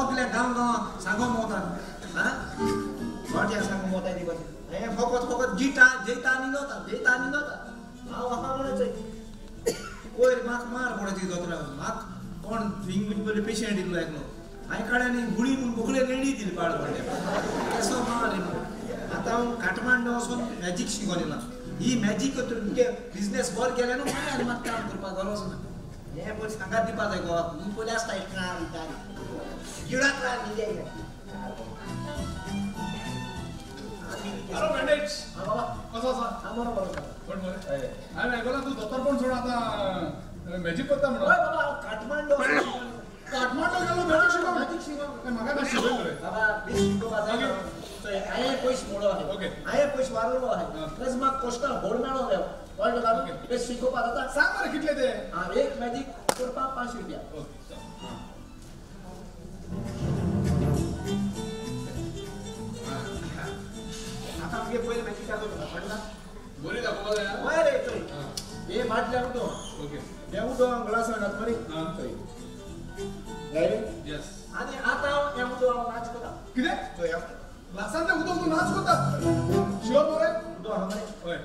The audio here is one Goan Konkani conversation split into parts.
सगळे गांव गांवां सांगो मोवता आं गोट्या सांगो मोवताय ती कशें हें फकत फकत गिटां जैता न्हिदोता जैता न्हिदोता हांव आसा म्हणून चोय वयर म्हाका मार पडत ती दोतोरा म्हाका कोण थिंग म्हणजे पयलीं पेशंट इल्लो एकलो हांवें काडले आनी गुळी म्हूण बोकळे रेडी दिली पाड पडले केसो मार आतां हांव काठमांडो वचून मॅजीक शिकोन येयला ही मॅजीक तुमगे बिजनेस बरो केलें न्हू मागीर आनी म्हाका काम करपाक गरज ना हें पयलीं सांगात दिवपा जाय गोवाक ही पयलीं आसता कार गिळाक हॅलो बँडेज कसो आसा हांव बरो बरो कोण मरे हांवें आयकलां तूं दोतोरपण सोडून आतां मॅजीक करता म्हणून हय बाबा हांव काठमांडो काठमांडो गेलो मॅजीक शिकोवंक मॅजीक शिकोवंक म्हाका मातशें शिकय मरे बाबा बेस शिकोवपा जाय हांवें पयशे मोडलो आसा ओके हांवें पयशे वारवलो आसा प्लस म्हाका कोश्टा व्हड मेळो जाय कळ्ळें तुका बेस शिकोवपा जाता सांग मरे कितले ते आं एक मॅजीक करपाक 500 रुपया ओके आतां आमगे पयलें मॅजीक दाखोवं कळ्ळें बरी दाखोवपा जाय हय रे चोय हे बाटल्या उदक ओके हें उदक ग्लासान घात मरे चोय जाय येस आनी आतां हें उदक हांव नाच करता कितें चोय ग्लासान तें उदक तूं नाच करता शुअर मरे उदक आहा मरे हय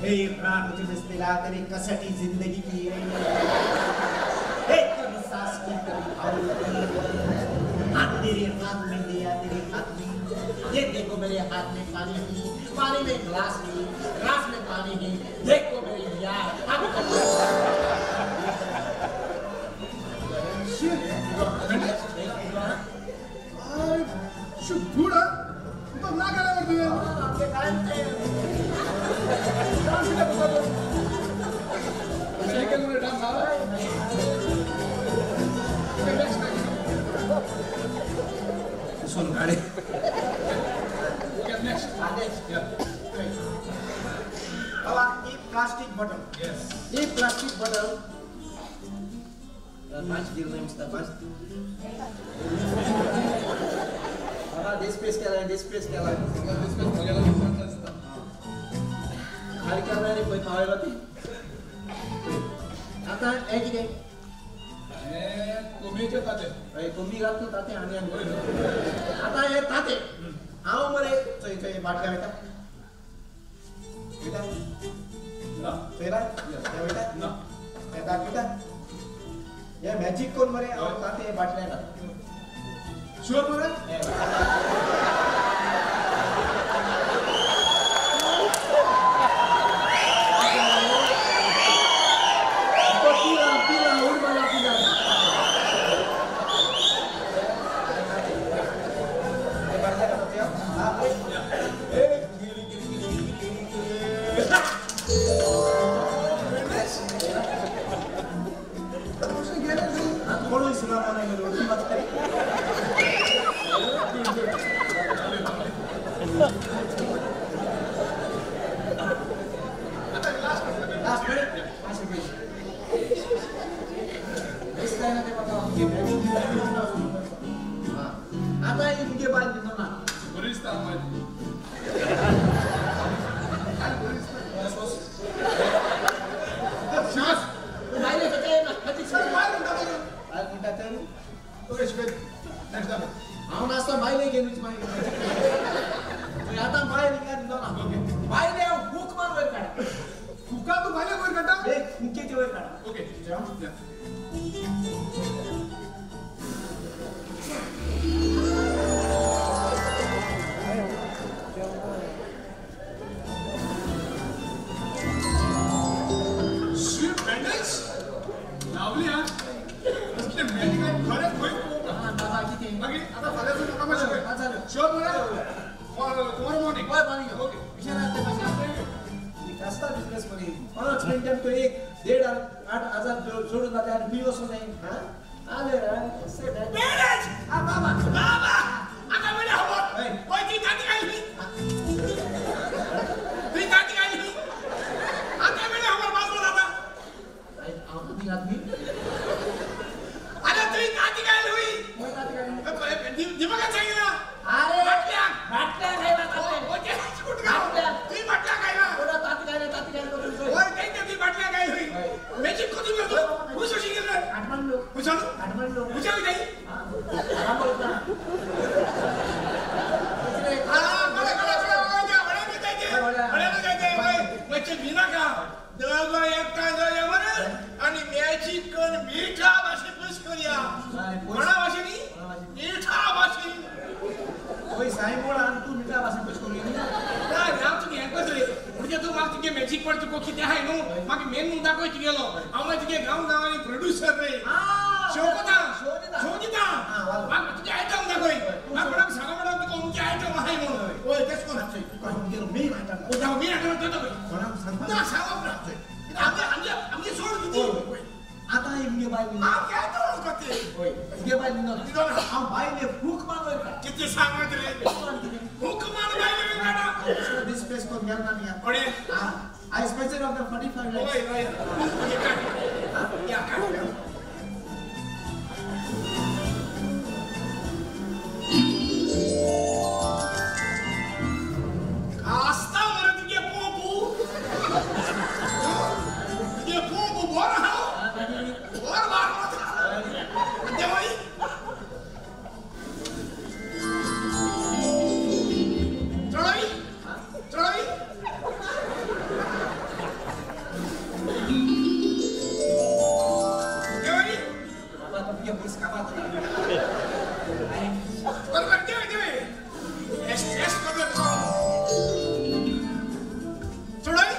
Hey, तेरी कसटी जिंदगी की कभी सास की कभी हाथ तेरे हाथ में दिया तेरे हाथ में ये देखो मेरे हाथ में पानी है पानी में ग्लास है ग्लास में पानी है देखो मेरे यार प्लास्टिक बॉटल यस ये प्लास्टिक बॉटल 5 दिल नहीं मिलता 5 बाबा this space केला this space केला this space केला खाली केला रे कोई पावेलो ती आता हे कितें हे कोंबयेचे ताते हय कोंबी घातलो ताते आनी आनी आतां हे ताते हांव मरे चोय चोय बाटल्या वयता वयता ना चोयला हे वयता ना हे दाखयता हे मॅजीक कोण मरे हांव ताते बाटल्या घातलो शुअर मरे कोणा भाशेनी मिठा भाशेन ओय साई मोड आनी तूं मिठा भाशेन कशें करून ना हांव तुगे हें करतलें म्हणजे तूं म्हाका तुगे मॅजीक पड तुका कितें आहाय न्हू म्हाका मेनू दाखय तुगेलो हांव मागीर तुगे गांव गांवांनी प्रोड्युसर रे शो कोता शो दिता म्हाका तुगे आयटम दाखय म्हाका कोणाक सांगा म्हणून तुका अमके आयटम आहाय म्हणून हय तेच कोण तुका तुगेलो मेन आयटम मेन आयटम तो दाखय कोणाक सांगपा ना सांगप ना आमगे आमगे सोड दिती आता इमगे बायल हांव काय तोड करते हय इमगे बायल न्हिदोना हांव बायले फूक मारून कितें सांगत रे फूक मारून बायले काडा this place कोण गेल ना न्ही कोणे I special of the 45 lakhs हय हय या काड आस्ता मरे तुगे पोपू तुगे पोपू बरो आहा और बार देवाई चढ़ाई चढ़ाई देवाई बाबा तो ये पुलिस का बात है बरोबर देवाई देवाई एस एस कर चढ़ाई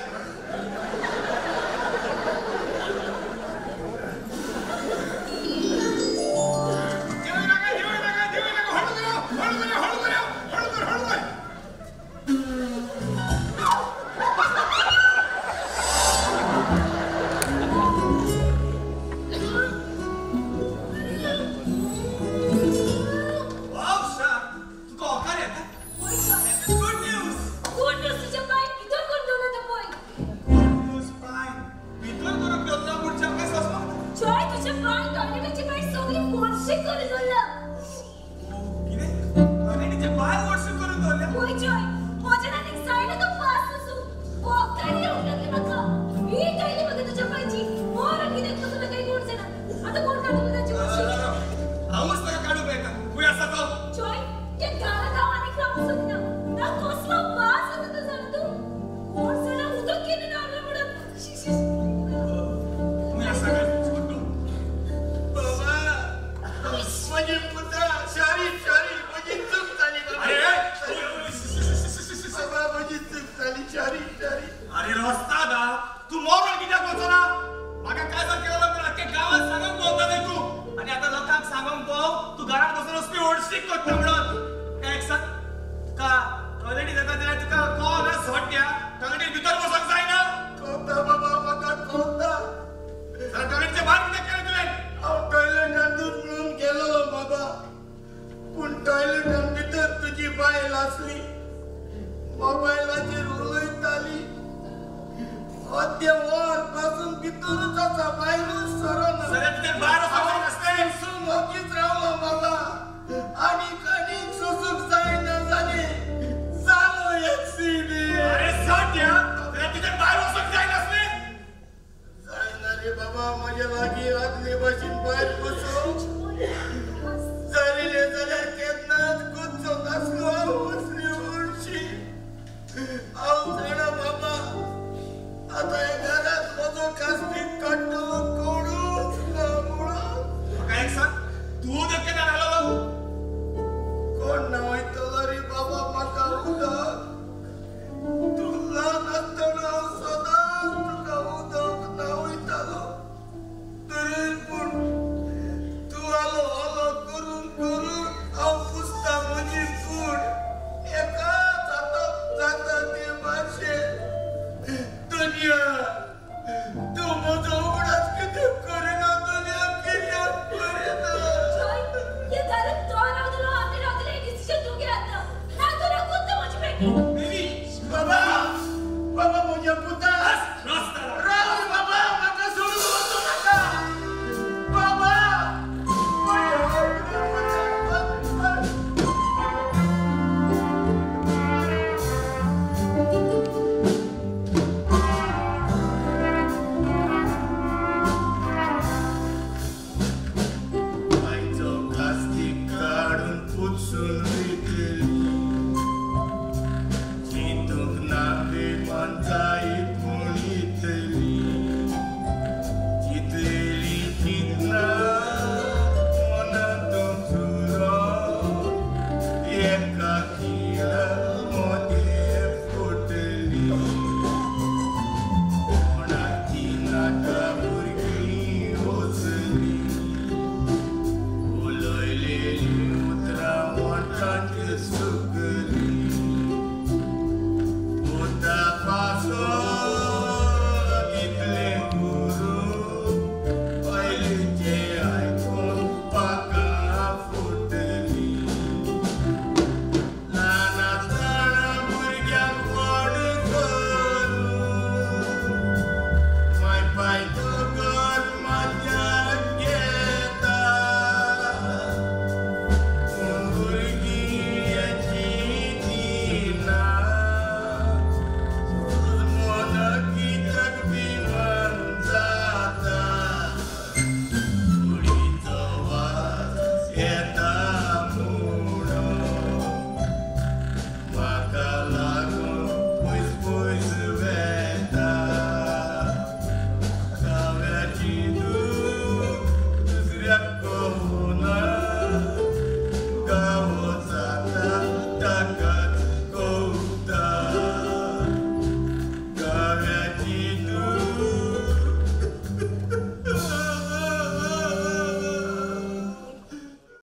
Thank you.